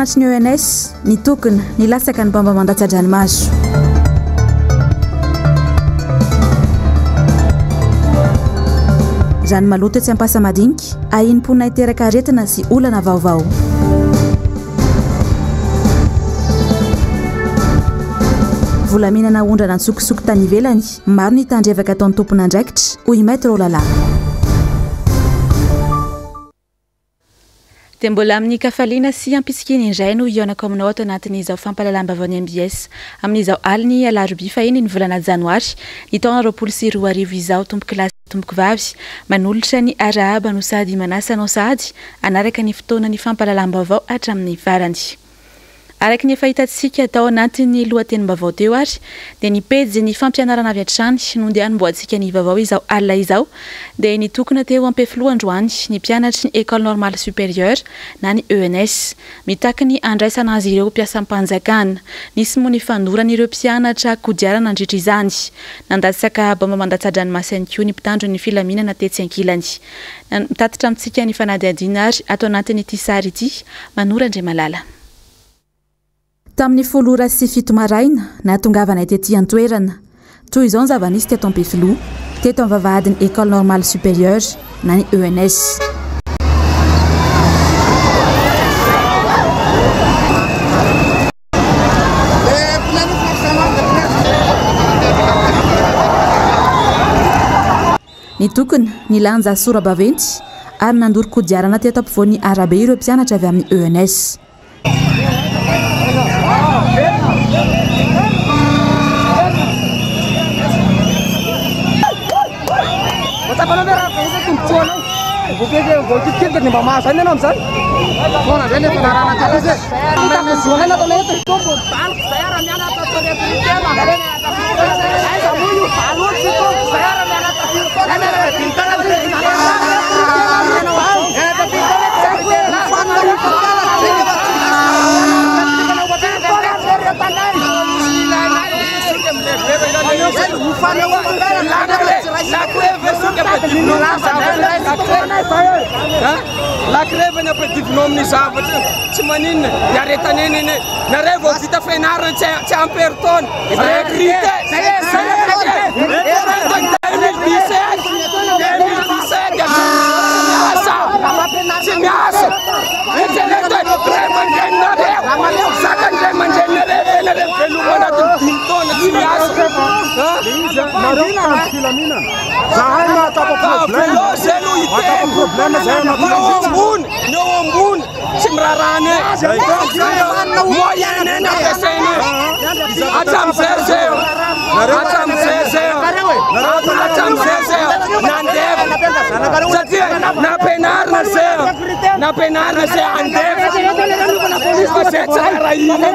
mpianatry ny ENS, nitokona, nilatsaka ny baomba mandatsa-dranomaso. Rano maloto etsy Ampasamadinika, ahian'ny mponina hiteraka aretina sy olana vaovao. Volamena naondrana an-tsokosoko tany ivelany, maro ny tandrevaka ataon'ny tompon'andraikitra, hoy i Maître Olala. Dia mbola amin'ny kafaliana sy am-pitsikiana indray no hihaonako aminao ato anatin'izao fampahalalam-baovaon'ny mbs amin'izao alin'ny alarobia fahiny ny volana janoary ny taona 2020 izao. Tompokolahy sy tompokovavy, manolotra ny arahaba no sady manasa anao sahady hanaraka ny fotoanan'ny fampahalalam-baovao hatramin'ny farany. Araka ny efa hitantsika tao anatin'ny lohatenim-baovao teo ary dia ny pejin'ny fampianarana avy hatrany no ndeha hanombohantsika ny vaovao izao alina izao dia nitokona teo Ampefiloha androany ny mpianatry ny Ecole Normale Supérieure na ny ENS mitaky ny handraisana azy ireo mpiasam-panjakana. Nisy moa ny fandoran'ireo mpianatra kodiarana nandritra izany. Nandatsaka baomba mandatsa-dranomaso ihany koa ny mpitandro ny filaminana tetsy ankilany. Mitatitra amintsika ny fanadihadiana ary ato anatin'ity sary ity Manoro Andriamalala. Tamin'ny folo ora sy fito maraina, nahatongavanay tety an-toerana. Toy izao ny zava-nisy teto Ampefiloha, teto amin'ny vavahadin'ny Ecole Normale Supérieure na ny ENS. Nitokona, nilanja sora-baventy ary nandoro kodiarana teto ampovoan'ny arabe ireo mpianatra avy amin'ny ENS. Lakile amin'ny zavatra tsy maninona ny aretaneny iny nareo vao vita fianarana tsy ampy herintaona recruté 2017 2017 miasa tsy miasa eritrereto ray aman-dreninareo zakany ray aman-dreninareo ve nareo veloma anatin'ny dimy taona tsy miasa nareo mpitandro filaminana zahay mahatsapa problème zay no hiteny problème zay ny eo ambony ny eo ambony tsy miraharaha moyen eny ampiasaina hatramin'izay zay hatramin'izay zay hatramin'izay zay nandefa satria nampianarina zay nampianarina zay andefa fa zay tsy raharahiana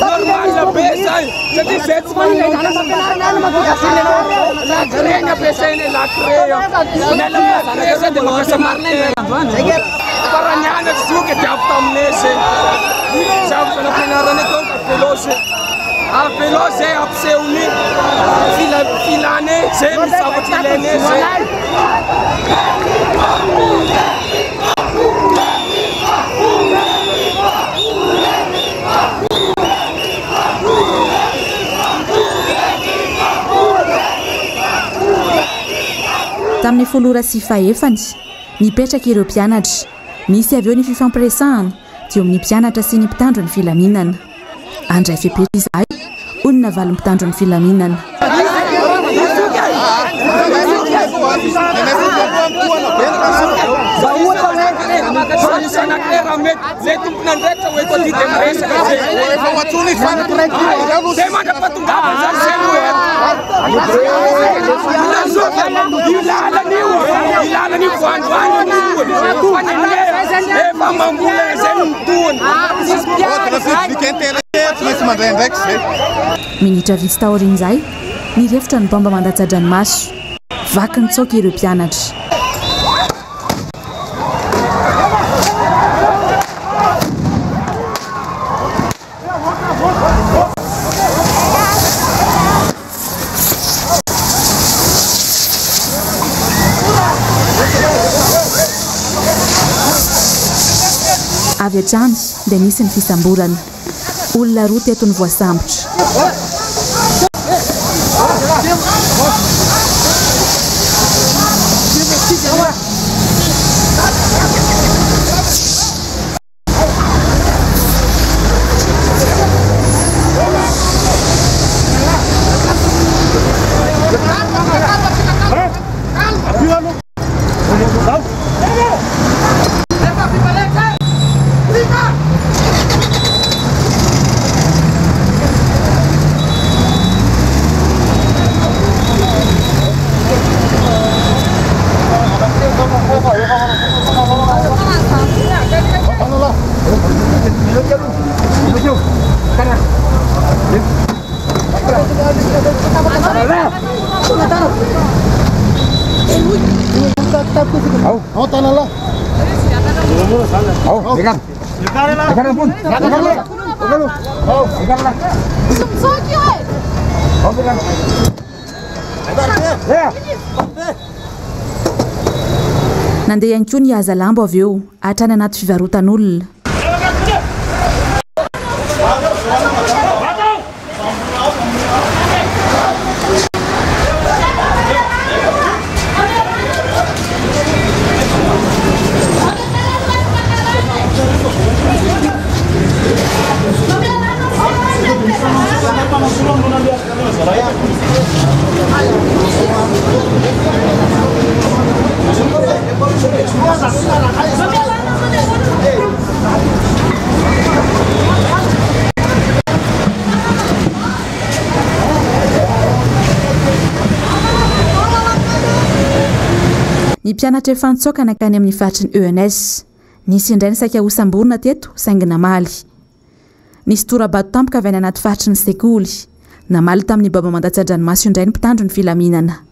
normal be zay satria zay tsy maninona la craie ny ampiasaina la craie miala la craie zay dia mampiasa martel fa raha nianatra zoky dia avy taminay zay zavatra nampianarana donc avelao zay avelao zay ampisehony fila filane zay misy zavatra ilainay zay. Tamin'ny folo ora sy fahefany, nipetraka ireo mpianatra. Nisy avy eo ny fifampiresahana teo amin'ny mpianatra sy ny mpitandro ny filaminana. Handray fepetra izahay, hoy ny navalin'ny mpitandro ny filaminana. Minitra vitsy taorian'izay, nirefotra ny baomba mandatsa-dranomaso. Vaky nitsoaka ireo mpianatra. Avy hatrany dia nisy ny fisamborana. Olona roa teto no voasambotra. Nandeha ihany koa ny hazalambo avy eo hatrany anaty fivarotan'olona. Ny mpianatra efa nitsoaka nankany amin'ny faritry ny ENS. Nisy indray ny saika hosamborina teto saingy namaly. Nisy tora-bato tampoka avy any anaty faritry ny sekoly. Namaly tamin'ny baomba mandatsa-dranomaso indray ny mpitandro ny filaminana.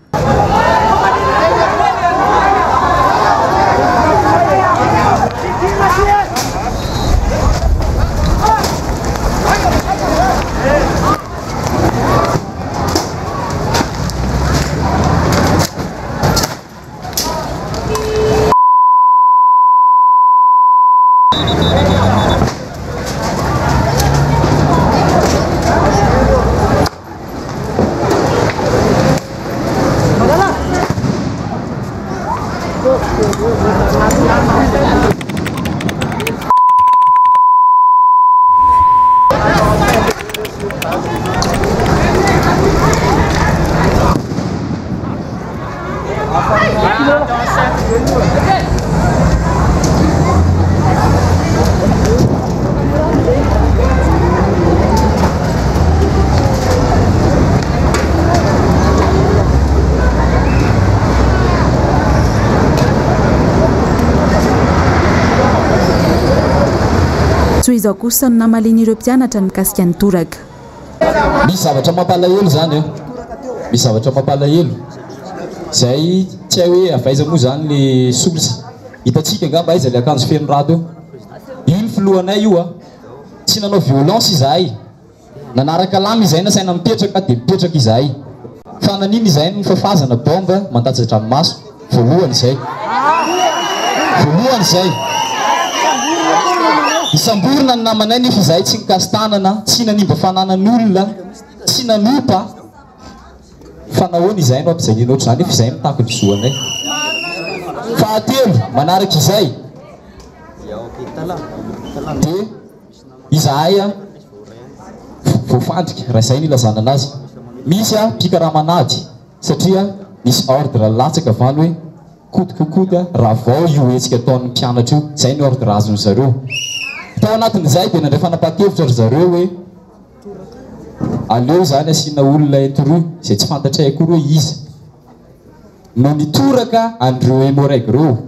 Toy izao kosa no namalian'ireo mpianatra ny mikasika ny toraka. Misy zavatra mampalahelo izany an! Misy zavatra mampalahelo izay tsy hay hoe avy aiza moa izany le source. Hitantsika angamba aiza le akanjo feno rà teo. Io ny filohanay io an! Tsy nanao violence izahay. Nanaraka lame izahay nasaina mipetraka dia mipetraka izahay. Fa nanino izahay no nifafazana bombe mandatsa-dranomaso? Voalohany izay. Voalohany izay. Nisamborina ny namanay nefa izahay tsy nikasi-tanana, tsy nanimba fananan'olona, tsy nanompa. Fa nahoana izahay no ampijaliana ohatr'izany nefa izahay mitaky ny zo anay. Fahatelo, manaraka izay, dia izahay voafandrika, raha izay no ilazana anazy. Misy mpikaraman'ady. Satria nisy ordre latsaka avy any hoe coute que coute ravao io hetsika ataon'ny mpianatra io, izay ny ordre azon'ny zareo. Tao anatin'izay dia nandray fanapahan-kevitra ry zareo hoe aleo izany asiana olona intrus izay tsy fantatray akory hoe iza no nitoraka an'ireo Emmo-Reg ireo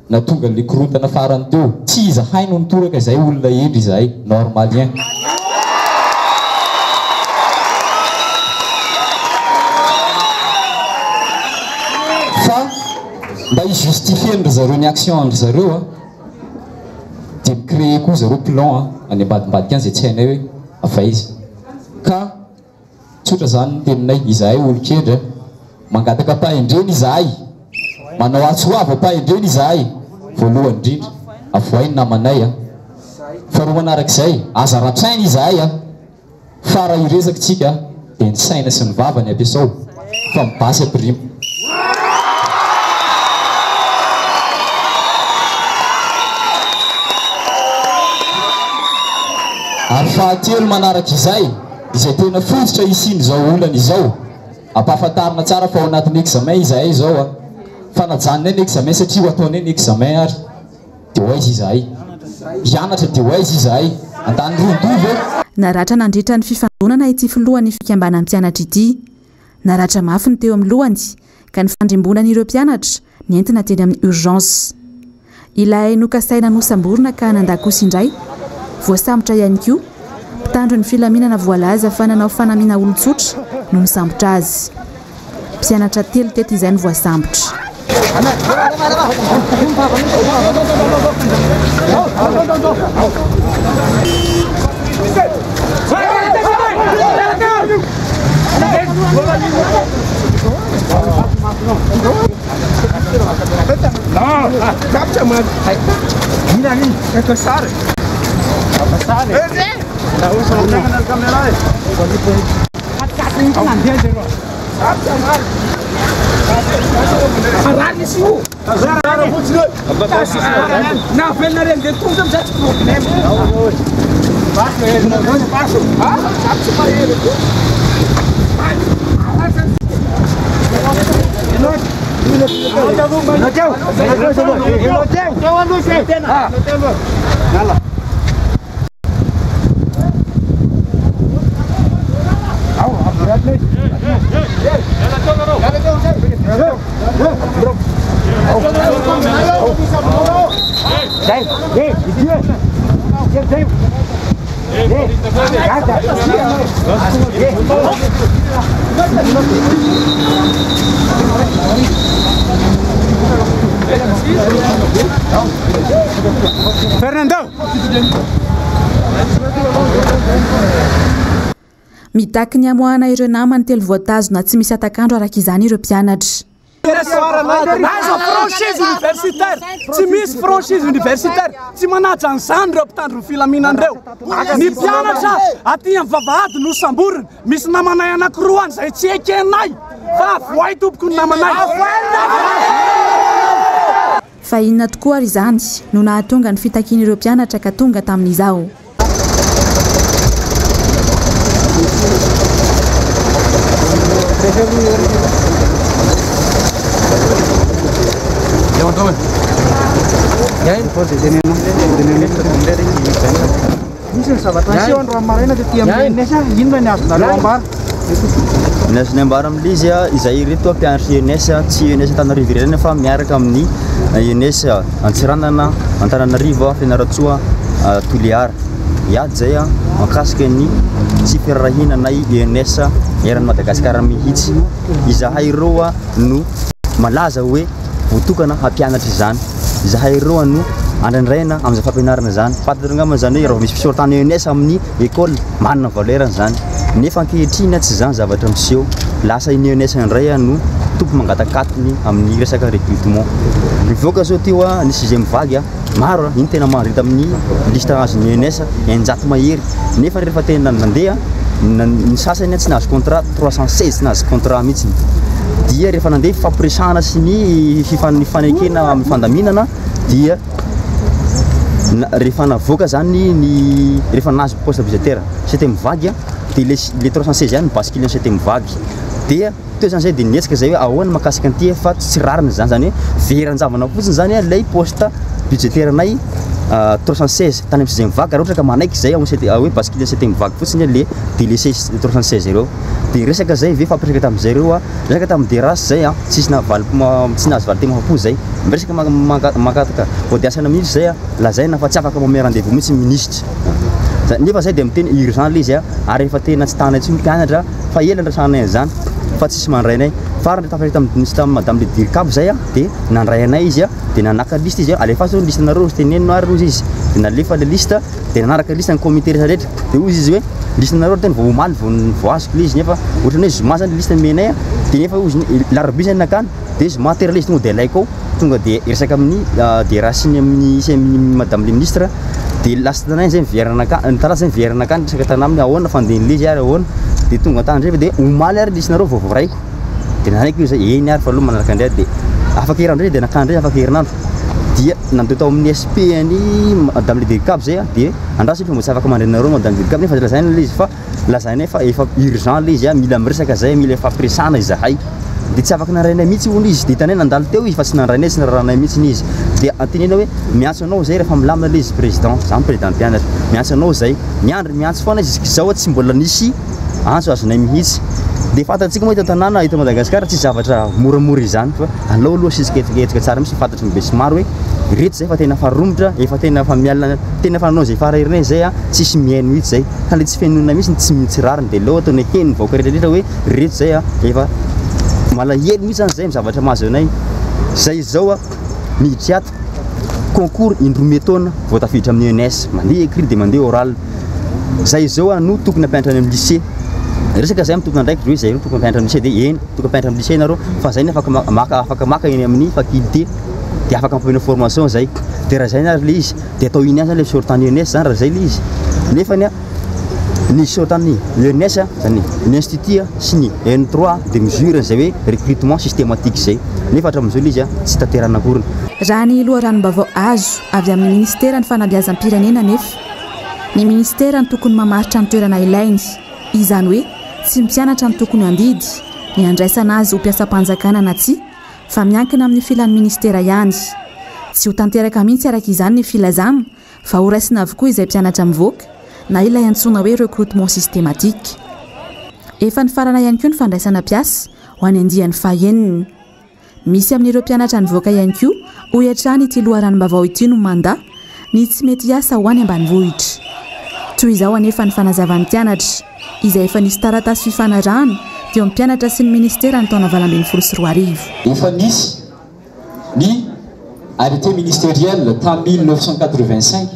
nahatonga an'ilay korontana farany teo. Tsy izahay no nitoraka izay olona hendry izahay, normalien. Fa mba hi-justifier-ndry zareo ny action-ndry zareo a, dia mi-créer koa zareo plan a, any ambadimbadika any izay tsy hainay hoe avy aiza. Ka Tsotra zany ny teninay, izahay olon-kendry a! Mangataka am-pahendrena izahay, manao antso avo am-pahendrena izahay, voalohany indrindra. Avoahy ny namanay a. Faharoa manarak'izay, aza ratraina izahay a. Fa raha hiresaka tsika dia ny saina sy ny vava ny ampiasao fa ny basy ampirimo. Ary fahatelo manaraka izay, izay tena fototra hisian'izao olana izao, ampahafantarina tsara fa ao anatin'ny examen izahay izao a. Fa najanonay ny examen satria ho ataonay ny examen ary. Dia ho aiza izahay? Hianatra dia ho aiza izahay? Handany ron-doha ve? Naratra nandritra ny fifandonana ity filohan'ny fikambanan'ny mpianatra ity. Naratra mafy ny teo amin'ny lohany ka nifandrimbonan'ireo mpianatra nentina teny amin'ny urgence. Ilay nokasaina nosamborina ka nandà kosa indray, voasambotra ihany koa. Mpitandro ny filaminana voalaza fa nanao fanamiana olon-tsotra no nisambotra azy. Mpianatra telo teto izay no voasambotra. Mitaky ny hamoahana ireo namany telo voatazona tsy misy hatak'andro araka izany ireo mpianatra. Aiza franchise universitaire? Tsy misy franchise universitaire. Tsy manaja an'izany ireo mpitandro ny filaminana ireo. Ny mpianatra aty amin'ny vavahady no samborina. Misy namanay anankiroa any izay tsy ekenay fa avoay tompoko ny namanay. Fa inona tokoa ary izany no nahatonga ny fitakian'ireo mpianatra ka tonga tamin'izao? Misy ny zavatra niseho androany maraina tety amin'ny ENS, inona ny azonareo ambara? Ny azonay ambara amin'ilay izy, izahay ireto mpianatry ENS, tsy ENS Antananarivo irery ihany fa miaraka amin'ny ENS Antsiranana, Antananarivo, Fianarantsoa, Toliara. Hiady izay mahakasika ny tsy firaharahiana anay ENS eran'i Madagasikara mihitsy. Izahay ireo no malaza hoe voatokana hampianatra izany. Izahay ireo no andrandraina amin'izay fampianarana izany. Fantatrareo angamba izany hoe raha vao misy fisoratana ENS amin'ny école, manana valeur izany. Nefa ankehitriny tsy izany zavatra miseho. Lasa iny ENS indray no tompo mangatak'atiny amin'ny resaka recrutement. Nivoaka izao teo ny sixième vague, maro, iny tena maro hita amin'ny liste azon'ny ENS, 600 mahery. Nefa rehefa tena nandeha, ny sasany tsy nahazo contrat, 316 tsy nahazo contrat mihitsy. Dia rehefa nandeha fifampiresahana sy ny fifanekena amin'ny fandaminana dia rehefa navoaka zany ny rehefa nahazo poste budgétaire septième vague dia le 316 ihany bascule en septième vague dia teo zany zay dia nihetsika zay hoe ahoana mahakasika an'ity fa tsy rariny zany, zany hoe veran-javana fotsiny zany ilay poste budgétaire anay 316 tany amin'ny sixième vague raha ohatra ka manaiky zay hoe bascule en septième vague fotsiny le délaissé 316 ireo. Dia resaka zay ve fampiresaka tamin'izay ireo a, resaka tamin'ny DRAS zay a, tsisy nahavaly tsy nahazo valin-teny mahafa-po zay. Miresaka mangataka audience-na ministre zay a, lazaina fa tsy afaka manome rendez-vous mihitsy ny ministre. Nefa zay dia miteny urgent le izy a, ary efa tena tsy tana intsony mpianatra fa ela niresahanay an'izany fa tsisy mandray anay. Farany tafahita tamin'ny tamin'ny madame le dircab zay a, dia nandray anay izy a, dia nanaka liste izy a, alefaso ny liste-nareo, teneno ary hozy izy, dia nalefa le liste. Dia nanaraka liste ny comité rehetra rehetra. Dia hoy izy hoe liste nareo teny vao omaly vao vao azoko ilay izy nefa ohatran'ny hoe zoma zany liste nomenay a. Dia nefa hozy ny alarobia zany nakany. Dia zoma tery ilay izy tonga dia alaiko ao, tonga dia hiresaka amin'ny DRH sy ny amin'ny sy amin'ny madame le ministre, dia lasa tanainy zay miverina nankany, ny talata zay miverina nankany niresaka tana aminy ahoana fandehan'ilay izy ary ahoana, dia tonga tany indray dia omaly ary nisy nareo vao voaraiko, dia nanaiky io zay, eny ary fa aloha manaraka indray dia afaka herinandro indray dia nankany indray afaka herinandro, dia nandeha tao amin'ny SP an'i madame le dircab zay aho, dia andraso fa mbola tsy afaka mandray anareo madame dircab nefa lazaina ilay izy fa Lazainay fa efa urgent ilay izy, mila miresaka zahay, mila ifampiresahana izahay. Dia tsy afaka narahinay mihitsy hono izy, dia hitanay nandalo teo izy fa tsy nandray anay, tsy niraharahanay mihitsy izy. Dia antenena hoe miantso anao izay rehefa milamina ilay izy président, za no président mpianatra, miantso anao izay. Miandry miantso foana izy jusqu'izao tsy mbola nisy antso azonay mihitsy. Dia fantatsika moa eto an-tanàna, eto Madagasikara tsy zavatra moramora izany fa aleo aloha asiantsika hetsika tsara mihitsy ho fantatry ny besinimaro hoe ireto izay fa tena efa romotra, efa tena efa miala, tena efa nanao izay fara herinay izay an, tsisy mihaino mihitsy izay. Ka le tsy fenoina mihitsy ny tsy tsy rariny de aleo ataonay heno ny vahoaka rehetra rehetra hoe reto zay a efa malahelo mihitsy zany zay amin'ny zavatra mahazo anay zay izao a miditra ato concours indroa metaona vao tafiditra amin'ny ENS mandeha écrit de mandeha oral zay izao a no tokony hampianatra any amin'ny lycée resaka zay amin'ny tompon'andraikitra hoe zay no tokony hampianatra amin'ny lycée de eny tokony hampianatra amin'ny lycée nareo fa zay ny afaka maka afaka maka eny amin'ny faculté de afaka mampomena formation zay de raha zay ary le izy Dia atao iny ihany zany le sortant ny ENS zany raha zay le izy. Nefany a ny sortant ny ENS a, zany ny institut a sy ny N3 dia mesure an'izay hoe recrutement systématique izay. Nefa hatramin'izao le izy a tsy tanterahina akoriny. Raha ny loharanom-baovao azo avy amin'ny minisiteran'ny fanabeazam-pirenena anefa, ny minisitera no tokony mamaritra ny toerana ilainy, izany hoe tsy ny mpianatra no tokony handidy ny handraisana azy ho mpiasam-panjakana na tsia, fa miankina amin'ny filan'ny minisitera ihany. Tsy ho tanteraka mihitsy araka izany ny filazana fa horaisina avokoa izay mpianatra mivoaka na ilay antsoina hoe recrutement systématique. Efa nifarana ihany koa ny fandraisana mpiasa ho an'ny andiany fahenina. Misy amin'ireo mpianatra nivoaka ihany koa, hoy hatrany ity loharanom-baovao ity no mandà ny tsy mety hiasa ho any ambanivohitra. Toy izao anefa ny fanazavan'ny mpianatra, izay efa nisy taratasy fifanarahana teo amin'ny mpianatra sy ny minisitera ny taona 2018. Efa nisy ny arrêté ministériel tamin'ny 1985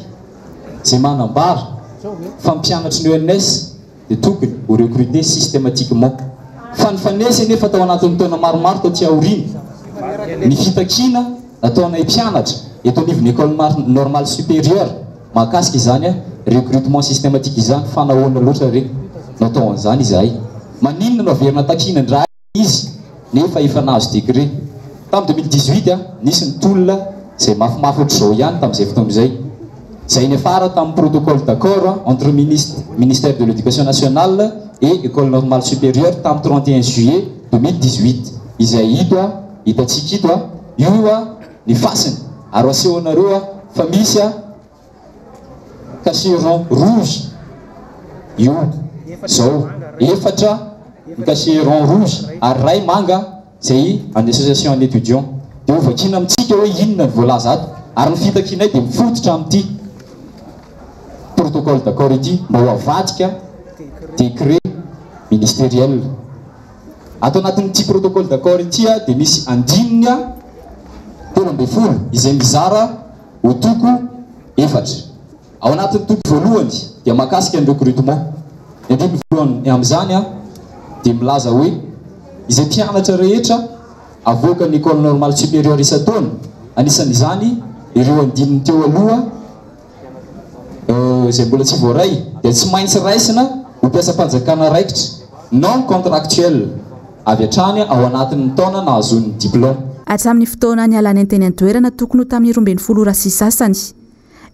izay manambara fa ny mpianatry ny ENS dia tokony ho recruter systématiquement. Fa nifanesy anefa tao anatin'ny taona maromaro taty aoriana ny fitakiana nataonay mpianatra eto anivon'ny École Normale Supérieure mahakasika izany recrutement systématique izany fa nahoana loatra re no atao an'izany izahay? Maninona no averina takiana indray izy nefa efa nahazo décret? Tamin'ny 2018 nisy ny tolona izay mafimafy ohatr'izao ihany tamin'izay fotoana izay, izay niafara tamin'ny protocole d'accord entre ministre ministère de l'éducation nationale et école normale supérieure tamin'ny 31 juillet 2018 izay ito hitantsika ito io ny fasiny ary ho asehonareo fa misy cachet rond rouge io zao efatra ny cachet rond rouge ary ray manga izay an'ny association an'ny étudiant dia ho vakiana amintsika hoe inona ny voalaza ato ary ny fitakianay dia mifototra amin'ity protocole d'accord ity mba ho avadika décret ministériel. Ato anatin'ity protocole d'accord ity dia misy andininy 13 izay mizara ho toko efatra. Ao anatin'ny toko voalohany dia mahakasika ny recrutement. Ny andininy voalohany amin'izany dia milaza hoe izay mpianatra rehetra avoakan'ny Ecole Normale Supérieure isan-taona, anisan'izany ireo andininy teo aloha, izay mbola tsy voaray dia tsy maintsy raisina ho mpiasam-panjakana raikitra, non contractuel, avy hatrany ao anatin'ny taona nahazoany ny diplaoma. Hatramin'ny fotoana nialany teny an-toerana tokony ho tamin'ny 12 ora sy sasany,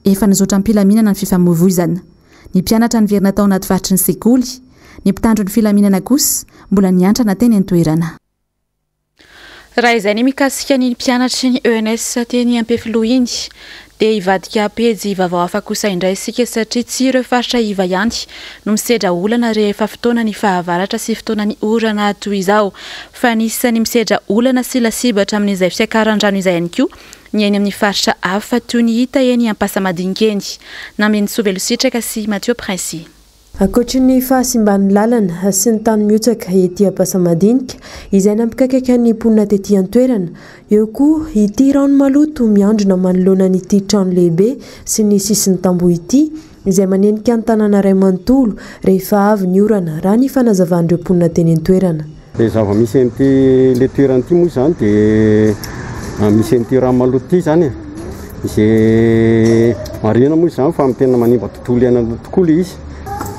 efa nizotra am-pilaminana ny fifamoivoizana. Ny mpianatra niverina tao anaty faritry ny sekoly, ny mpitandro ny filaminana kosa mbola niantrana teny an-toerana. Raha izay ny mikasika ny mpianatry ny ENS teny Ampefiloha iny dia hivadika pejy vaovao hafa kosa indray isika satria tsy ireo faritra iva ihany no misedra olana rehefa fotoanan'ny fahavaratra sy fotoanan'ny orana toy izao fa anisan'ny misedra olana sy lasibatra amin'izay fiakaran-drano izay ihany koa ny eny amin'ny faritra hafa toy ny hita eny Ampasamadinika eny Nambinintsoa Velositraka sy Mathieu Princy. Ankoatry ny fahasimban'ny lalana sy ny tany mihotsaka ety Ampasamadinika, izay nampikaikaika ny mponina tety an-toerana, eo koa ity rano maloto miandrona manoloana an'ity trano lehibe sy ny sisin'ny tamboho ity, izay manenika ny tanàna iray manontolo rehefa avy ny orana, raha ny fanazavan'ireo mponina teny an-toerana. Le zava-misy an'ity le toerana ity moa izany dia misy an'ity rano maloto ity izany e. Izay marihina moa izany fa tena manimba tontolo iainana tokoa le izy.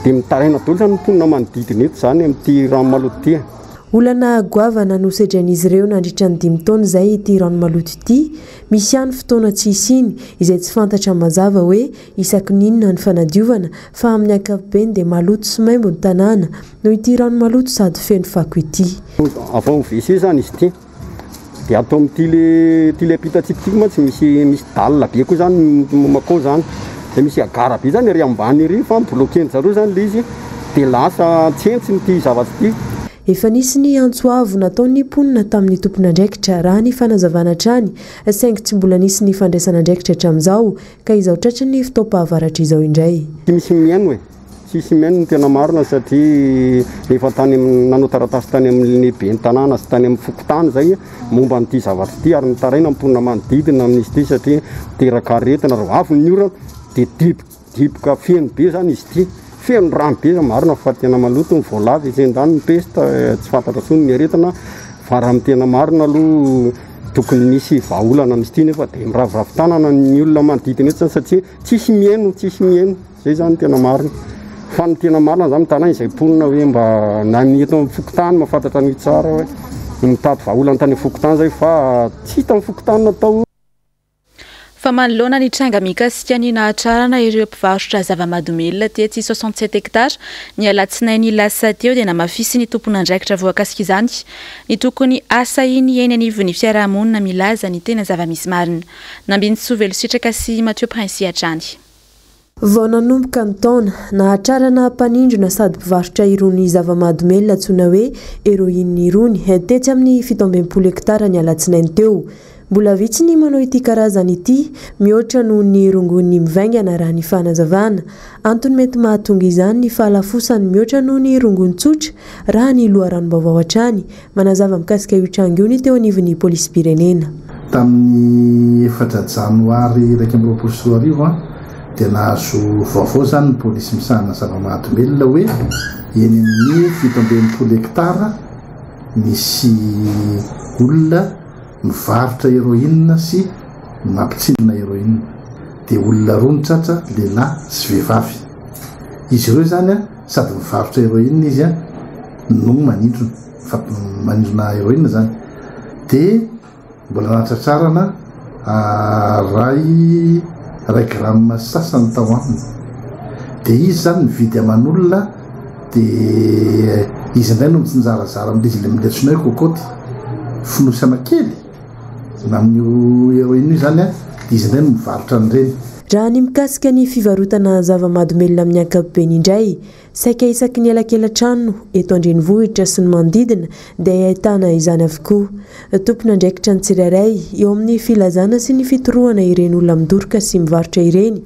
Dia mitaraina daholo izany ny mponina manodidina eto izany amin'ity rano maloto ity. Olana goavana nosedrain'izy ireo nandritra ny dimy taona izay ity rano maloto ity. Misy ihany fotoana tsy hisiany, izay tsy fantatra mazava hoe isaky ny inona ny fanadiovana, fa amin'ny ankapobeny dia maloto sy maimbo ny tanàna noho ity rano maloto sady feno fako ity. Avy amin'ny WC izany izy ity. Dia ato amin'ity le ity le ampitantsika ity mantsy misy misy dalle be koa zany makao zany. Dia misy agara be zany ery ambany ery fa mi-bloquer-ny zareo zany le izy dia lasa tsentsina ity zavatra ity. Efa nisy ny antso avo nataon'ny mponina tamin'ny tompon'andraikitra raha ny fanazavana hatrany saingy tsy mbola nisy ny fandraisana andraikitra hatramin'izao ka izao tratry ny fotoam-pahavaratra izao indray. Tsy misy mihaino e! Tsisy mihaino ny tena marina satria efa tany amin'ny nanao taratasy tany amin'ny ben'ny tanàna sy tany amin'ny fokontany izay momba an'ity zavatra ity ary nitaraina ny mponina manodidina amin'izy ity satria miteraka aretina raha avy ny orana dia dibo diboka feno be zany izy ity feno rano be zany marina fa tena maloto ny voalavo etsy an-daniny ny peste tsy fantatra intsony ny aretina fa raha ny tena marina aloha tokony misy vahaolana amin'izy ity nefa dia miraviravy tanana ny olona manodidina eto zany satria tsisy mihaino tsisy mihaino. Zay zany no tena marina. Fa ny tena marina zany mitaraina izay mponina hoe mba na ny eto amin'ny fokontany mahafantatra an'io tsara hoe mitady vahaolana tany amin'ny fokontany zay fa tsy hita amin'ny fokontany natao. Fa manoloana ny tranga mikasika ny nahatrarana ireo mpivarotra zava-mahadomelina tetsy 67 hectares ny alatsinainy lasa teo dia namafisin'ny tompon'andraikitra voakasik'izany ny tokony hasahiany eny anivon'ny fiarahamonina milaza ny tena zava-misy marina. Nambinintsoa Velositraka sy Mathieu Princi hatrany. Vao nanomboka ny taona, nahatrarana mpanindrona sady mpivarotra irony zava-mahadomelina antsoina hoe héroïne irony, tetsy amin'ny 67 hektara ny alatsinainy teo. Mbola vitsy ny manao ity karazany ity, mihoatra noho ny rongony mivaingana raha ny fanazavana. Antony mety mahatonga izany ny fahalafosany mihoatra noho ny rongony tsotra, raha ny loharanom-baovao hatrany. Manazava mikasika io tranga io ny teo anivon'ny polisim-pirenena. Tamin'ny efatra janoary 2021 dia nahazo vaovao izany ny polisy misahana zava-mahadomelina hoe eny amin'ny 67 hektara misy olona mivarotra héroïne sy mampitsinona héroïne. Dia olona roa no tratra, lehilahy sy vehivavy. Izy ireo izany sady mivarotra héroïne izy no manindrona, manindrona héroïne izany. Dia mbola nahatratrarana ray ray gramme sy sasany tao aminy. Dia izy izany mividy aman'olona dia izy indray no mitsinjarazara amin'ilay izy ilay antsoina hoe cocotte, fonosana kely na amin'io héroïne io izany dia izy indray no mivarotra an'ireny. Raha ny mikasika ny fivarotana zava-mahadomelina amin'ny ankapobeny indray, Saika isaky ny elakela-trano eto an-drenivohitra sy ny manodidina dia ahitana izany avokoa. Tompon'andraikitra ny tsirairay eo amin'ny filazana sy ny fitorohana ireny olona midoroka sy mivarotra ireny.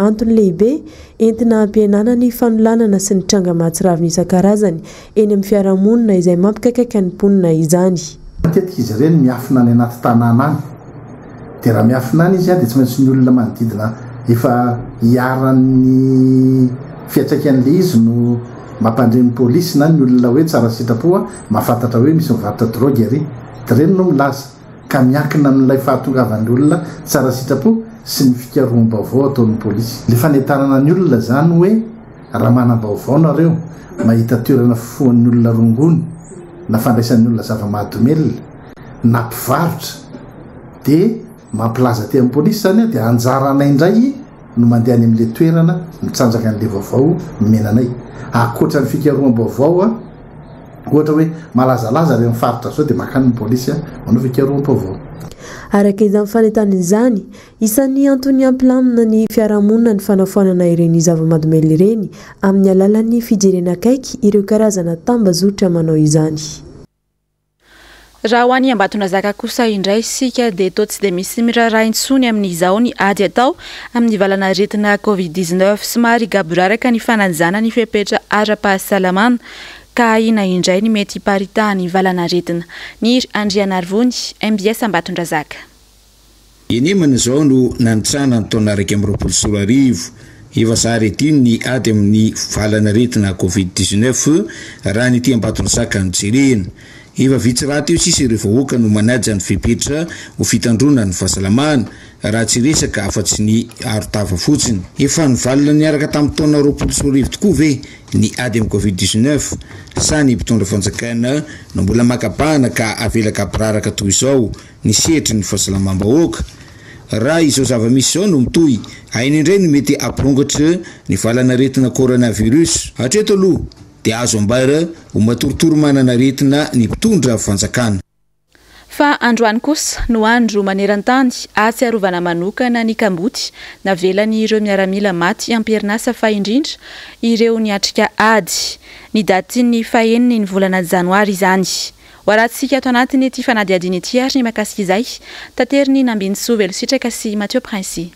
Antony lehibe entina hampihenana ny fanolanana sy ny tranga mahatsiravina isan-karazany eny amin'ny fiarahamonina izay mampikaikaika ny mponina izany. Matetika izy ireny miafina any anaty tanàna any. Dia raha miafina any izy dia tsy maintsy ny olona manodidina efa iharan'ny fiantraikan'ilay izy no mampandre ny polisy na ny olona hoe tsara sitrapo mahafantatra hoe misy mivarotra drogue ary. Dia ireny no milaza. Ka miankina amin'ilay fahatongavan'ny olona tsara sitrapo sy ny fikaroham-baovao ataon'ny polisy. Ilay fanentanana ny olona izany hoe raha manam-baovao nareo, mahita toerana fifohan'ny olona rongony na fandraisan'ny olona zava-mahadomelina na mpivarotra dia mampilaza aty amin'ny polisy izany dia anjaranay indray no mandeha any amin'ilay toerana mitsanjaka an'ilay vaovao nomena anay. Ankoatra ny fikaroham-baovao, ohatra hoe malazalaza any amin'ny faritra izao dia mankany ny polisy manao fikaroham-baovao. Araka izany fanentanana izany, isan'ny antony hampilamina ny fiarahamonina ny fanafoanana ireny zava-mahadomelina ireny amin'ny alalan'ny fijerena akaiky ireo karazana tambazotra manao izany. Raha ho any Ambatondrazaka kosa indray isika dia toa tsy dia misy miraharaha intsony amin'izao ny ady atao amin'ny valanaretina Covid 19. Somary gaboraraka ny fanajana ny fepetra ara-pahasalamana ka ahiana indray ny mety hiparitahan'ny valanaretina. Niry Andrianarivony, mbs Ambatondrazaka. Inemana izao no nanitsana ny taona 2021. Efa zary adino ny ady amin'ny valanaretina Covid 19 raha ny ety Ambatondrazaka no jerena. Efa vitsy rahateo sisa ireo vahoaka no manaja ny fepetra ho fitandroana ny fahasalamana, raha tsy resaka afa-tsy ny aro-tava fotsiny. Efa nivalona niaraka tamin'ny taona 2020 tokoa ve ny ady amin'ny Covid 19 sa ny mpitondra fanjakana no mbola maka bahana ka avela gaboraraka toy izao ny sehatry ny fahasalamam-bahoaka? Raha izao zava-misy izao no mitohy, aina indray no mety hampirongatra ny valanaretina coronavirus. Hatreto aloha dia azo ambara ho matoritory manana aretina ny mpitondra fanjakana. Fa androany kosa no andro maneran-tany ahatsiarovana manokana ny kamboty navelan'ireo miaramila maty am-perinasa fa indrindra ireo niatrika ady. Ny datin'ny faheniny ny volana janoary izany. Ho arahantsika ato anatin'ity fanadihadiana ity ary ny mahakasika izay taterin'i Nambinintsoa Velositraka sy Mathieu Princi.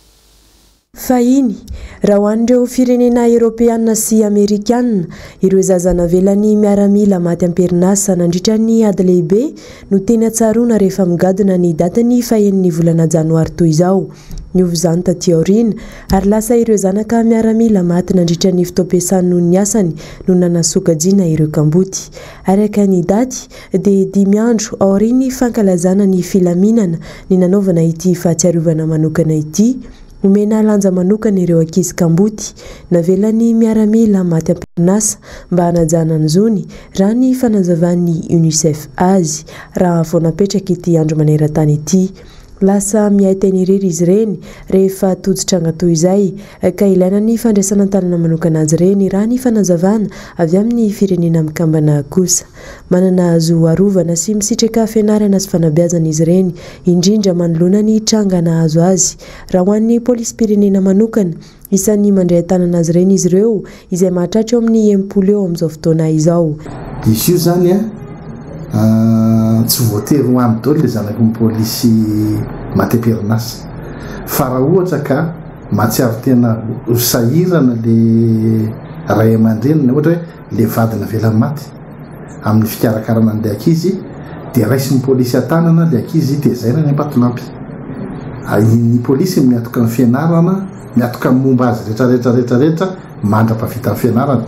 Fahiny, raha ho an'ireo firenena Eoropeana sy Amerikana, ireo zaza navelan'ny miaramila maty am-perinasa nandritra ny Ady Lehibe no tena tsaroana rehefa migadona ny datin'ny fahenin'ny volana Janoary toy izao. Niova izany taty aoriana, ary lasa ireo zanaka miaramila maty nandritra ny fotoam-piasany noho ny asany no nanasokajiana ireo kamboty. Araka ny daty, dia dimy andro aorian'ny fankalazana ny filaminana ny nanaovana ity fahatsiarovana manokana ity. Omena lanja manokana ireo ankizy kamboty navelan'ny miaramila maty am-perinasa mba hanajana ny zony, raha ny fanazavan'ny Unicef azy, raha vao napetraka ity andro maneran-tany ity. Lasa miahy tena irery izy ireny rehefa tojo tranga toy izay, ka ilaina ny fandraisana an-tanana manokana azy ireny, raha ny fanazavana avy amin'ny Firenena Mikambana kosa. Manana zo arovana sy misitraka fianarana sy fanabeazana izy ireny, indrindra manoloana ny tranga nahazo azy. Raha ho an'ny polisim-pirenena manokana, isan'ny mandray an-tanana azy ireny izy ireo, izay mahatratra eo amin'ny 60 eo amin'izao fotoana izao. Izy io izany an, tsy voatery ho any daholo ilay zanaky ny polisy maty am-perinasa. Fa raha ohatra ka mahatsiaro tena ho sahirana ilay ray aman-dreniny, ohatra hoe ilay vady navela maty amin'ny fikarakarana an'ilay ankizy dia raisin'ny polisy an-tanana ilay ankizy tezaina any Ambatolampy. Ny polisy no miantoka ny fianarana, miantoka ny momba azy rehetra rehetra rehetra rehetra mandra-pahavita ny fianarana.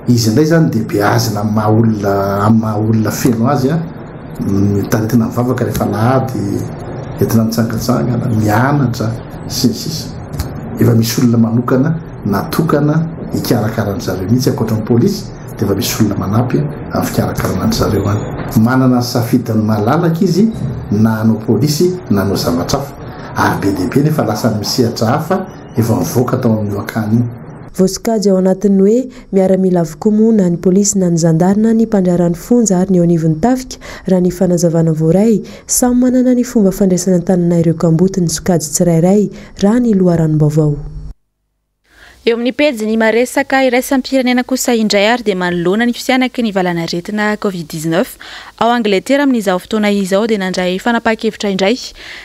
Izy indray izany dia beazina amin'ny maha olona amin'ny maha olona feno azy an, taritina mivavaka rehefa alahady, entina mitsangantsangana, mianatra sy ny sisa. Efa misy olona manokana natokana hikarakara an-dry zareo mihitsy ankoatra ny polisy dia efa misy olona manampy amin'ny fikarakarana an-dry zareo any. Manana ny safidiny malalaka izy na hanao polisy na hanao zavatra hafa ary be dia be nefa lasa any amin'ny sehatra hafa efa mivoaka tao amin'io akany io. Voasokajy ao anatin'ny hoe miaramila avokoa moa na ny polisy na ny zandary na ny mpandraharaha ny fonja ary ny eo anivon'ny tafika, raha ny fanazavana voaray. Samy manana ny fomba fandraisana an-tanana ireo kamboty ny sokajy tsirairay, raha ny loharanom-baovao. Eo amin'ny pejin'ny maresaka iraisam-pirenena kosa indray ary dia manoloana ny fisianaky ny valanaretina Covid 19 ao Angletera amin'izao fotoana izao dia nandray fanapahan-kevitra indray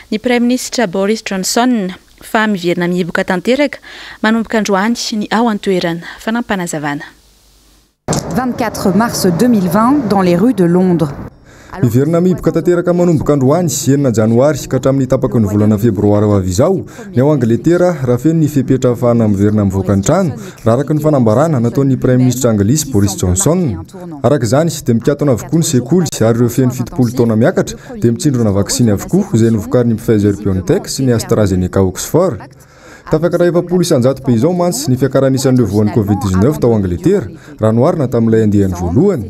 ny Praiminisitra Boris Johnson fa miverina mihiboka tanteraka manomboka androany ny ao an-toerana. Fanampinazavana. 24 mars 2020 dans les rues de Londres. Miverina mihiboka tanteraka manomboka androany, 6 janoary, ka hatramin'ny tapaky ny volana febroary ho avy izao, ny ao Angletera, raha feno ny fepetra ahafahana miverina mivoaka ny trano, raha araka ny fanambarana nataon'ny Praiminisitra anglisy Boris Johnson. Araka izany, dia mikatona avokoa ny sekoly ary ireo feno 70 taona miakatra dia mitsindrona vaksiny avokoa izay novokarin'ny Pfizer-BioNTech sy ny AstraZeneca Oxford. Tafakatra 40% be izao mantsy ny fiakaran'isan'ireo voan'ny Covid 19 tao Angletera raha noharina tamin'ilay andiany voalohany.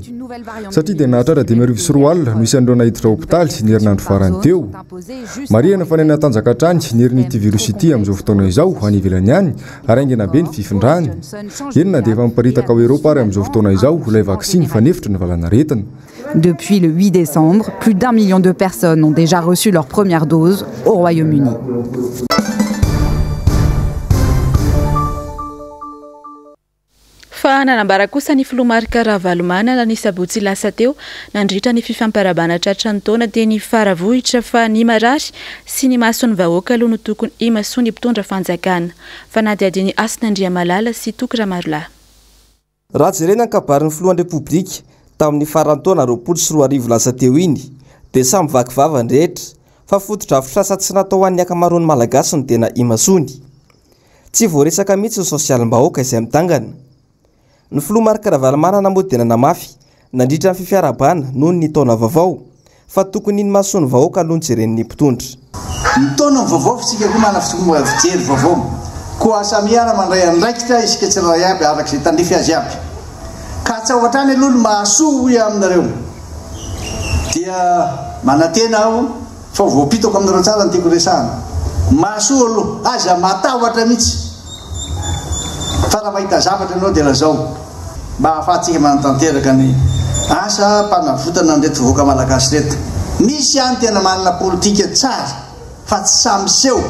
Satria dia nahatratra 2005 no isan'ireo naiditra hopitaly ny herinandro farany teo. Marihana fa nihanatanjaka hatrany ny herin'ity virus ity amin'izao fotoana izao any ivelany any ary haingana be ny fifindrany. Eny na dia efa miparitaka ao Eropa ary amin'izao fotoana izao ilay vaksiny fanefitry ny valanaretina. Depuis le 8 décembre, plus d'un million de personnes ont déjà reçu leur première dose au Royaume-Uni. Fa nanambara kosa ny filoha Marc Ravalomanana ny sabotsy lasa teo nandritra ny fifampiarahabana tratran'ny taona teny Faravohitra fa ny marary sy ny mason'ny vahoaka aloha no tokony himasoan'ny mpitondra fanjakana. Fanadihadian'i Hasina Andriamalala sy Toky Ramarolahy. Raha jerena ny kabarin'ny filohan'ny Repoblika tamin'ny faran'ny taona 2020 lasa teo iny dia samy vaky vava ny rehetra fa fotodrafitrasa tsy natao ho an'ny ankamaroan'ny Malagasy no tena imasoany. Tsy voaresaka mihitsy ny sosialim-bahoaka izay mitangana. Ny filoha Marc Ravalomanana moa dia nanamafy nandritra ny fifiarahabana noho ny taona vaovao fa tokony ny mason'ny vahoaka aloha no jeren'ny mpitondra. Ny taona vaovao fa isika koa manana fomba fijery vaovao. Koa samia ara mandray andraikitra isika tsirairay aby araka izay tandrify azy aby. Katsao hatrany aloha ny mahasoa hoy aho aminareo. Dia manantena aho fa ho voapitako aminareo tsara ny tiako resahana. Mahasoa aloha, aza matahotra mihitsy. Fa raha mahita zavatra ianao dia lazao mba hahafahantsika manatanteraka ny asa mpanavotana an'ireto vahoaka malagasy ireto. Misy ihany tena manana politika tsara fa tsy sahy miseho.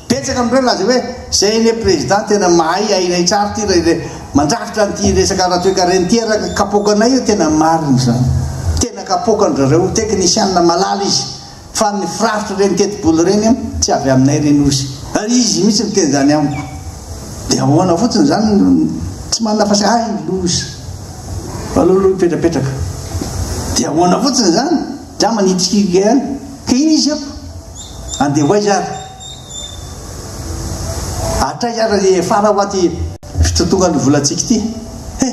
Betsaka amin'ireo nilaza hoe zay anie président tena mahay hainay tsara ity re mandrafitra an'ity resaka ara-toekarena ity araka kapoakanay io tena marina izany. Tena kapoakan-dry zareo teknisianina malala izy fa ny firafitra ireny tetibola ireny tsy avy aminay ireny ozy. Ary izy mihitsy miteny izany amiko. Dia ahoana fotsiny izany tsy manana fasa hay loza. Fa aleo aloha hipetrapetraka. Dia ahoana fotsiny izany? Za manitikitika ihany. Ka iny izy ako. Andeha ho aiza ary? Hatraiza ary ry fara ho aty fitotongan'ny volantsika ity? He!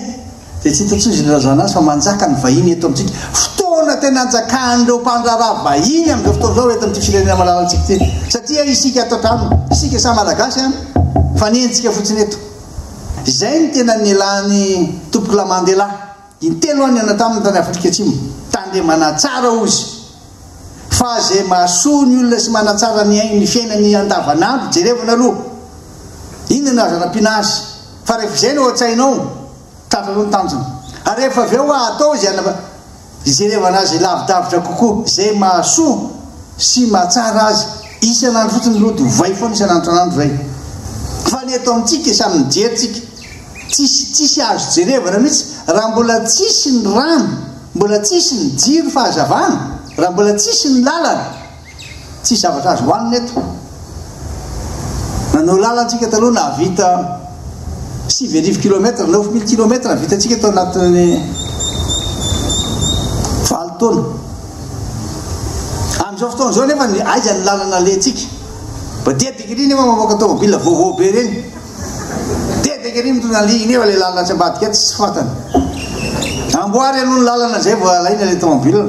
Dia tsy hita intsony izay nilazana azy fa manjaka ny vahiny eto amintsika. Fotoana tena anjakan'ireo mpandraharaha vahiny amin'izao fotoana izao eto amin'ity firenena malalantsika ity. Satria isika ato an-trano, isika samy Malagasy an, mifanenjika fotsiny eto. Izay no tena nialan'i Tompokolahy Mandela. Intelo aho nihaona taminy tany Afrika Atsimo. Tandremana tsara hozy fa ze mahasoa ny olona sy manatsara ny ainy ny fiainany andavanandro jerevana aloha. Inona no azo anampiana azy? Fa rehefa izay no ao an-tsainao, tratranao ny tanjona. Ary rehefa avy eo atao izay hijerevana azy lavidavitra kokoa, izay mahasoa sy mahatsara azy isan'andro fotsiny aloha dia ovay foana isan'andro isan'andro izay. Fa ny eto amintsika samy mijery tsika. Tsisy tsisy azo jerevana mihitsy raha mbola tsisy ny rano, mbola tsisy ny jiro fahazavana, raha mbola tsisy ny lalana, tsisy zavatra azo hohanina eto. Nanao lalana tsika taloha nahavita 9000 kilomètre, 9000 kilomètre vitantsika tao anatin'ny 8 taona. Amin'izao fotoana izao nefa ny aiza ny lalana alehantsika? Matetika ery nefa mamoaka tomobile vaovao be ireny. Dedaka ery mitondra ny ligne nefa le lalana atsy ambadika atsy tsy fantany. Amboary aloha ny lalana zay vao alaina le tomobile.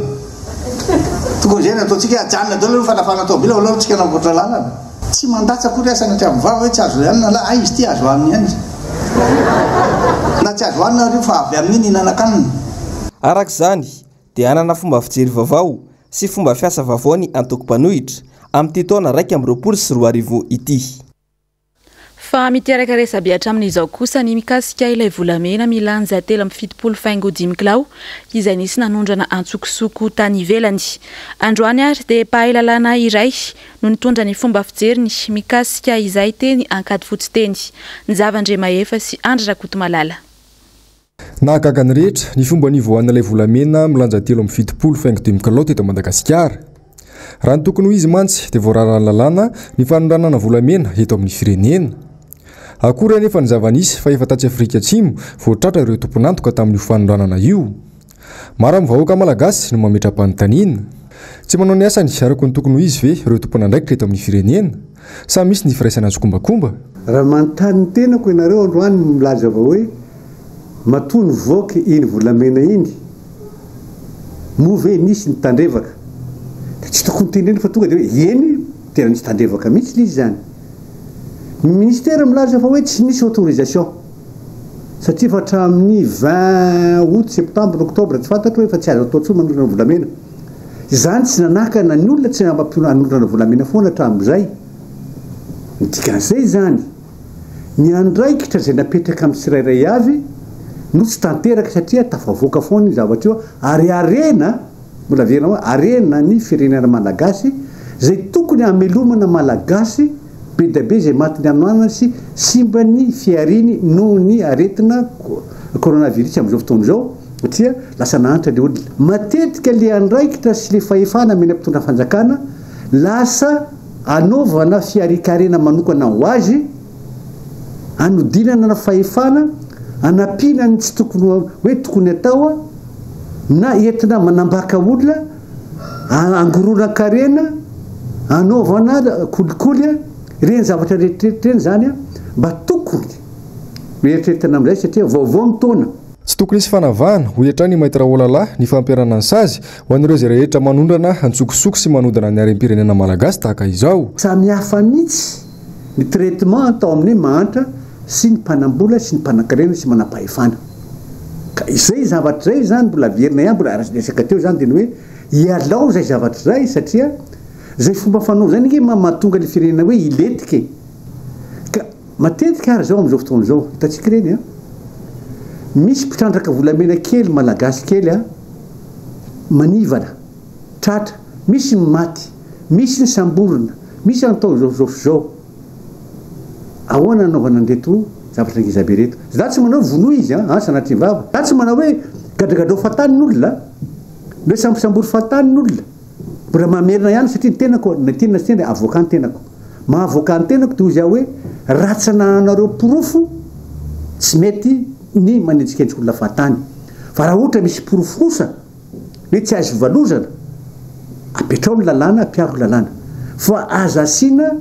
Tokony zay no ataontsika, ajanona daholo aloha fanafana tomobile vao aloha tsika hanamboatra lalana. Tsy mandatsa akory aho sanatria amin'ny vava hoe tsy azo hanina la, hay izy ity azo hanina ihany. Na tsy azo hanina ary io fa avy amin'iny hihinanan-kanina. Araka izany, dia hanana fomba fijery vaovao sy fomba fiasa vaovao ny antoko mpanohitra amin'ity taona 2021 ity. Fa miteraka resabe hatramin'izao kosa ny mikasika ilay volamena milanja 73 faingo dimy kilao izay nisy nanondrana antsokosoko tany ivelany. Androany ary dia mpahay lalàna iray no nitondra ny fomba fijeriny mikasika izay teny Ankadifotsy teny. Njava Andriamahefa sy Andry Rakotomalala. Nahagaga ny rehetra ny fomba nivoahan'ilay volamena milanja 73 faingo dimy kilao teto Madagasikara. Raha ny tokony ho izy mantsy dia voararan'ny lalàna ny fanondranana volamena eto amin'ny firenena. Akory anefa ny zava-nisy fa efa tatsy Afrika Atsimo vao tratra ireo tompon'antoka tamin'io fanondranana io. Maro amin'ny vahoaka malagasy no mametra-panontaniana. Tsy manao ny asany araka ny tokony ho izy ve ireo tompon'andraikitra eto amin'ny firenena? Sa misy ny firaisana tsikombakomba? Raha manontany ny tenako ianareo androany milaza vao hoe matoa nivoaka iny volamena iny moa ve nisy ny tandrevaka? Dia tsy tokony tenenina fa tonga dia hoe eny tena nisy tandrevaka mihitsy ilay izy izany. Ny ministera milaza fa hoe tsy nisy autorisation satria efa hatramin'ny 20 août, septembre, octobre tsy fantatro hoe efa tsy azo atao intsony manondrana volamena. Izany tsy nanakana ny olona tsy hanondrana volamena foana hatramin'izay. Ny dikan'izay izany, ny andraikitra izay napetraka amin'ny tsirairay avy no tsy tanteraka satria tafavoaka foana io zavatra io ary harena, mbola averina hoe harena ny firenena malagasy izay tokony hamelomana malagasy be dia be izay matin'ny hanoanana sy simban'ny fihariany noho ny aretina coronavirus amin'izao fotoana izao satria lasa nahantra ilay olona. Matetika ilay andraikitra sy ilay fahefana omena mpitondra fanjakana lasa anaovana fiharian-karena manokana ho azy, anodinana ny fahefana, anampiana ny tsy tokony hoe tokony atao na entina manambaka olona, angoronan-karena, anaovana kolikoly, ireny zavatra rehetra ireny izany Mba tokony hoeritreretina amin'izay satria vaovao ny taona. Tsy tokony hisy fanavahana, hoy hatrany i Maître Olala, ny fampiharana ny sazy ho an'ireo izay rehetra manondrana antsokosoko sy manodina ny harem-pirenena malagasy tahaka izao. Samy hafa mihitsy ny traitement atao amin'ny mahantra sy ny mpanambola sy ny mpanankarena sy manampahefana. Ka izay zavatra izay izany mbola averina ihany, mbola resaka teo izany dia ny hoe ialao izay zavatra izay satria izay fomba fanao izay ange mahatonga ny firenena hoe hilentika e. Ka matetika ary izao amin'izao fotoana izao, hitantsika ireny an, misy mpitrandraka volamena kely malagasy kely an, manivana, tratra, misy ny maty, misy ny samborina, misy atao izao izao sy izao. Ahoana anaovana an'ireto zavatra ngeza be ireto? Za tsy manao hoe vonoy izy an, sanatria vava. Za tsy manao hoe gadragadrao fahatany ny olona, ny hoe sambosambory fahatany ny olona. Mbola mamerina ihany satria ny tenako na tiana na tsy tiana dia avocat ny tenako. Maha avocat ny tenako dia hoy izaho hoe raha tsy anananareo porofo tsy mety ny manenjikendrika olona fahatany. Fa raha ohatra misy porofo kosa hoe tsy azo ivalozana, apetrao ny lalàna, ampiaro ny lalàna. Fa aza asiana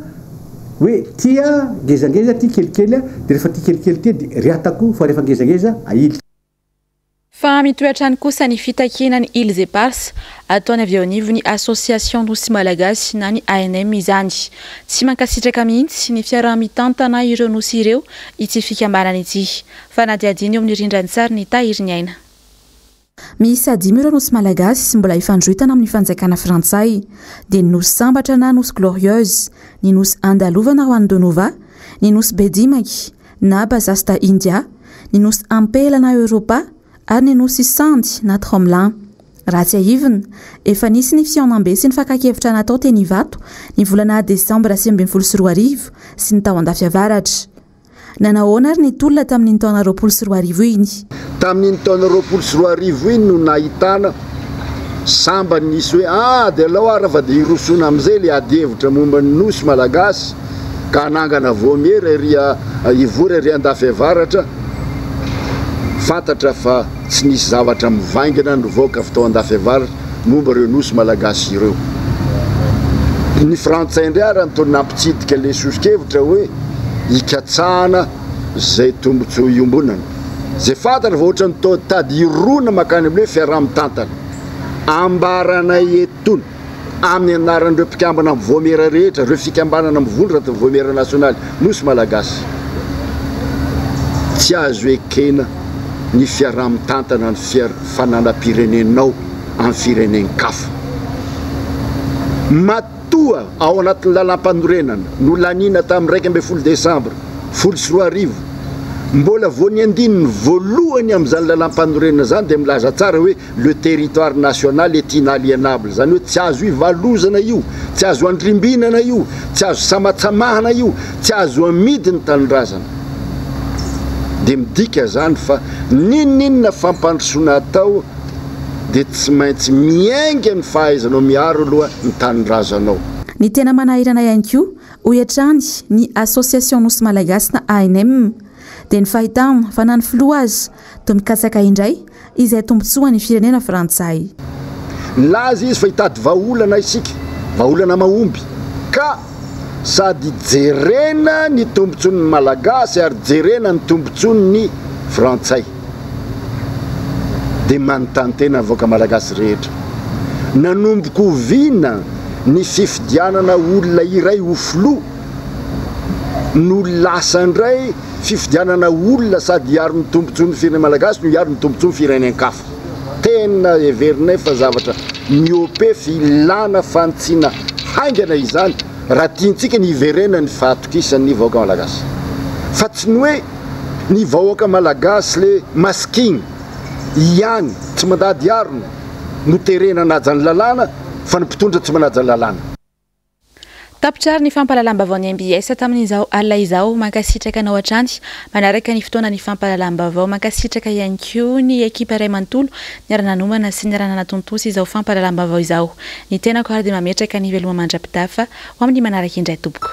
hoe tia ngezangeza, tia kelikely, dia rehefa tia kelikely tia dia riatako fa rehefa ngezangeza ahilika. Fa mitohy hatrany kosa ny fitakiana ny Îles Éparses ataony avy eo anivon'ny Association Nosy Malagasy na ny ANM izany. Tsy mankasitraka mihitsy ny fiaraha-mitantana ireo nosy ireo ity fikambanana ity. Fanadihadiana eo amin'ny rindran-tsary ny Tahiriniaina. Miisa dimy ireo nosy malagasy mbola ifandroritana amin'ny fanjakana frantsay, dia ny nosy Sambatra na nosy Glorieuse, ny nosy Andalovana Juan de Nova, ny nosy Bedimaky na Bazas da India, ny nosy Ampela na Europa ary ny nosy Sandy na Tromelin. Raha tsiahivina, efa nisy ny fihaonambe sy ny fakan-kevitra natao teny Ivato ny volana desambra 2019 sy ny tao Andafiavaratra. Nanahoana ary ny tolona tamin'iny taona 2020 iny? Tamin'iny taona 2020 iny no nahitana sambany nisy hoe ah dia alao ara fa dia hirosoana amin'izay ilay adihevitra momba ny Nosy Malagasy ka hanangana vaomiera ery hivory ery Andafiavaratra. Fantatra fa tsy nisy zavatra mivaingana nivoaka avy tao Andafiavaratra momba ireo Nosy Malagasy ireo. Ny Frantsay indray ara no toa nampitsidika ilay soso-kevitra hoe hikatsahana izay tombontsoa iombonana. Izay fantatra fa ohatran'ny toa tady hirona mankany amin'ny hoe fiaraha-mitantana. Ambaranay etoana, amin'ny anaran'ireo mpikambana amin'ny vaomiera rehetra, ireo fikambanana mivondrona anatin'ny vaomiera nasionaly Nosy Malagasy, tsy azo ekena ny fiaraha-mitantana ny fananam-pirenenao amin'ny firenen-kafa. Matoa ao anatin'ny lalàmpanorenana nolaniana tamin'ny 11 desambra 2010, mbola vao ny andininy voalohany amin'izany lalàmpanorenana izany dia milaza tsara hoe le territoire national est inalienable, izany hoe tsy azo ivalozana io, tsy azo andrimbinana io, tsy azo samatsamahana io, tsy azo amidy ny tanindrazana. Dia midika izany fa n'inon'inona fampandrosoana atao dia tsy maintsy miainga ny fahaizanao miaro aloha ny tanindrazanao. Ny tena manahirana ihany koa, hoy hatrany ny Association Nosy Malagasy na ANM, dia ny fahitana fa na ny filoha aza toa mikatsaka indray izay tombontsoan'ny firenena frantsay. Nilaza izy fa hitady vahaolana isika, vahaolana mahomby, ka sady jerena ny tombontsoan'ny Malagasy ary jerena ny tombontsoan'ny Frantsay. Dia manontany tena ny vahoaka Malagasy rehetra, nanomboka oviana ny fifidianana olona iray ho filoha no lasa indray fifidianana olona sady hiaro ny tombontsoan'ny firenena Malagasy no hiaro ny tombontsoan'ny firenen-kafa? Tena heverinay fa zavatra mihoa-pefy ilana fanitsiana haingana izany raha tiantsika ny hiverenan'ny fahatokisan'ny vahoaka Malagasy. Fa tsy ny hoe ny vahoaka Malagasy le masking ihany tsy mandady harona no terena hanaja ny lalàna fa ny mpitondra tsy manaja ny lalàna. Tapitra ary ny fampahalalam-baovaon'ny mbs tamin'izao alina izao. Mankasitraka anao hatrany manaraka ny fotoanan'ny fampahalalam-baovao. Mankasitraka ihany koa ny ekipa iray manontolo niara-nanomana sy niara-nanatontosa izao fampahalalam-baovao izao. Ny tenako ary dia mametraka ny veloma mandra-pitafa ho amin'ny manaraka indray tompoko.